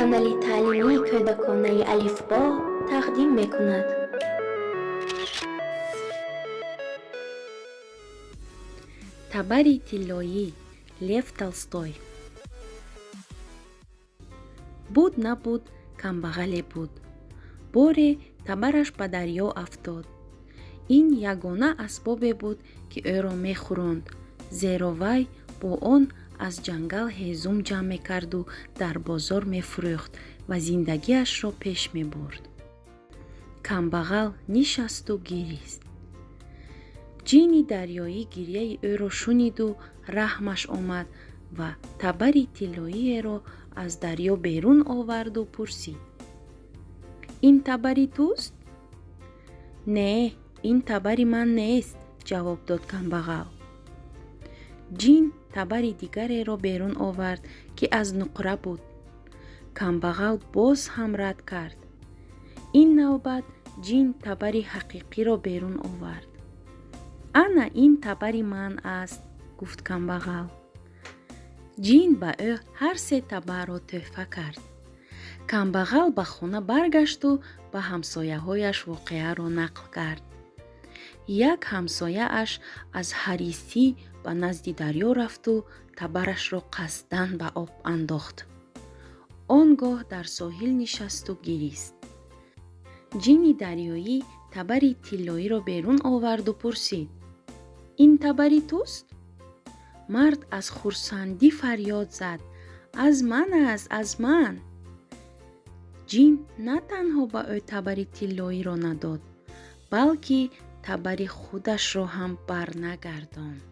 Канали таълимии кӯдаконаи Алифбо тақдим мекунад. Табари тиллоӣ, Лев Толстой. Буд набуд, камбағале буд. Боре табараш ба дарё афтод. Ин ягона асбобе буд, ки ӯро мехӯронд, зеро вай бо он аз ҷангал ҳезум ҷамъ мекарду дар бозор мефурӯхт ва зиндагиашро пеш мебурд. Камбағал нишасту гирист. Ҷини дарёӣ гирьяи ӯро шуниду раҳмаш омад ва табари тиллоиеро аз дарё берун оварду пурсид: «Ин табари туст?» «Не, ин табари ман нест», ҷавоб дод камбағал. Ҷин табари дигареро берун овард, ки аз нуқра буд. Камбағал боз ҳам рад кард. Ин навбат ҷин табари ҳақиқиро берун овард. «Ана ин табари ман аст», гуфт камбағал. Ҷин ба ӯ ҳар се табарро тӯҳфа кард. Камбағал ба хона баргашту ба ҳамсояҳояш воқеаро нақл кард. Як ҳамсояаш аз ҳарисӣ ба назди дарё рафту табарашро қасдан ба об андохт. Он гоҳ дар соҳил нишасту гирист. Ҷини дарёӣ табари тиллоиро берун оварду пурсид: «Ин табари туст?» Мард аз хурсандӣ фарёд зад: «Аз ман аст, аз ман!» Ҷин на танҳо ба ӯ табари тиллоиро надод, балки табари худашро ҳам барнагардонд.